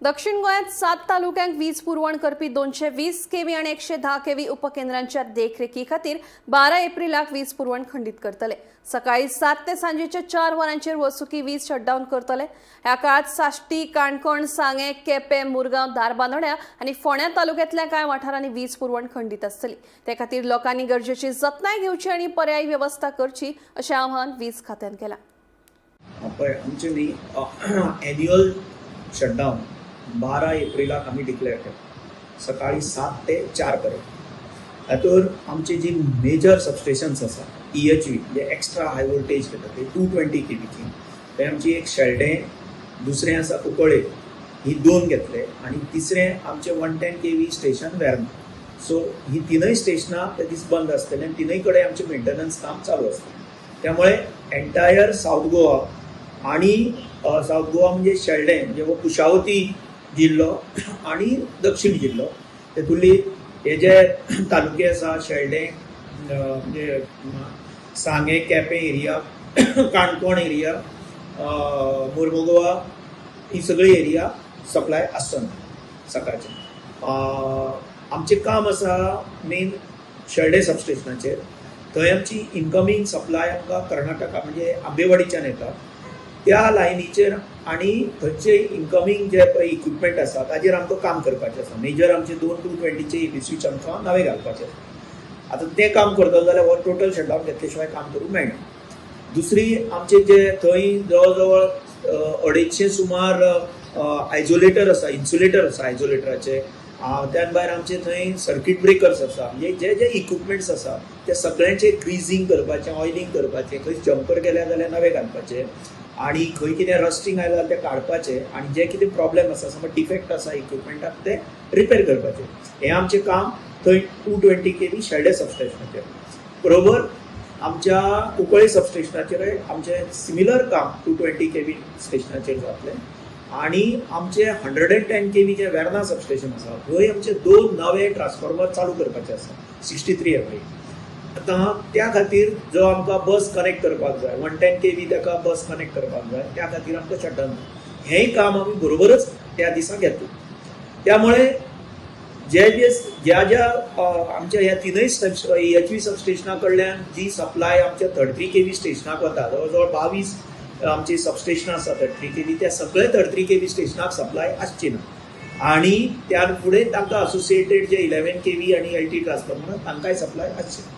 दक्षिण गोंयांत सात तालुक्यांक वीज पुरवण करपी 220 केव्ही आनी 110 केव्ही उपकेंद्रांच्या देखरेखी खातीर 12 एप्रिलाक वीज पुरवण खंडीत करतले. सकाळी 7 ते सांजेच्या 4 वरांचेर वर्सुकी वीज शटडावन करतले. ह्या काळात साश्टी, काणकोण, सांगें, केपें, मुरगांव, धारबांदोड्या आनी फोंड्या तालुक्यांतल्या कांय वाठारांनी वीज पुरवण खंडीत आसतली. ते खातीर लोकांनी गरजेची जतनाय घेवची आनी पर्यायी वेवस्था करची अशें आवाहन वीज खात्यान केलां. पळय, आमचें न्ही एन्युअल शटडावन 12 एप्रिलाक आमी डिक्लेअर केला, सकाळी 7 ते 4 पर्यंत. हातूंत आमची जी मेजर सबस्टेशन्स आसा, ईएचवी म्हणजे एक्स्ट्रा हाय वोल्टेज घेता ते 220 केवीची, थंय आमची एक शेल्डें, दुसरें आसा कुंकळे, ही दोन घेतले आनी तिसरें आमचें 110 केवी स्टेशन वेर्ना. सो ही तिनूय स्टेशनां ते दीस बंद आसतले आनी तिनूय कडेन आमचें मेंटेनन्स काम चालू आसतलें. त्यामुळे एंटायर साऊथ गोवा आणि साऊथ गोवा म्हणजे शेल्डें, म्हणजे हो कुशावती जिल्लो आणि दक्षिण जिल्लो, तेतुली हे जे तालुके आसा, शेल्डें, म्हणजे सांगें, केपें एरिया, काणकोण एरिया, मुर्मुगोवा, ही सगळी एरिया सप्लाय आसचो ना सकाळचें. आमचें काम आसा मेन शेल्डें सबस्टेशनाचेर. थंय आमची इनकमींग सप्लाय आमकां कर्नाटका म्हणजे आंबेवाडीच्यान येता, त्या लायनीचेर आनी थंयचे इनकमींग जे पळय इक्विपमेंट आसा ताजेर आमकां काम करपाचें आसा. मेजर आमचे दोन 220चे एबी स्विच आमकां नवे घालपाचे आसा. आतां तें काम करतलो जाल्यार हो टोटल शटडावन घेतले शिवाय काम करूंक मेळना. दुसरी, आमचे जे थंय जवळ जवळ 250 सुमार आयजोलेटर आसा, इन्सुलेटर आसा आयजोलेटराचे, त्यान भायर आमचे थंय सर्कीट ब्रेकर्स आसा. म्हणजे जे जे इक्विपमेंट्स आसा ते सगळ्यांचे ग्रीझींग करपाचें, ऑयलिंग करपाचें, खंय जंपर गेले जाल्यार नवे घालपाचे आनी खंय कितें रस्टिंग आयलां जाल्यार तें काडपाचें आनी जे कितें प्रॉब्लेम आसा, समज डिफेक्ट आसा इक्विपमेंटाक, ते रिपेर करपाचें. हें आमचें काम थंय 220 केवी शेल्डें सबस्टेशनाचेर. बरोबर आमच्या कुंकळ्ळे सबस्टेशनाचेरय आमचें सिमिलर काम 220 केवी स्टेशनाचेर जातलें आनी आमचे 110 केवी जे वेर्ना सबस्टेशन आसा, थंय आमचे दोन नवे ट्रान्सफॉर्मर चालू करपाचे आसा, 63 एमव्हीए. आतां त्या खातीर जो आमकां बस कनेक्ट करपाक जाय, 110 केवी ताका बस कनेक्ट करपाक जाय, त्या खातीर आमकां शटडावन हेंय काम आमी बरोबरच त्या दिसा घेतले. त्यामुळे जे जे ज्या ज्या आमच्या ह्या तिनूय एचवी सबस्टेशना कडल्यान जी सप्लाय आमच्या 33 केवी स्टेशनाक वता, जवळ जवळ 22 आमची सबस्टेशनां आसा 33 केवी, त्या सगळे 33 केवी स्टेशनाक सप्लाय आसची ना आनी त्या फुडें तांकां असोसिएटेड जे 11 केवी आनी एल टी ट्रान्सफॉर्मर, तांकांय सप्लाय आसची ना.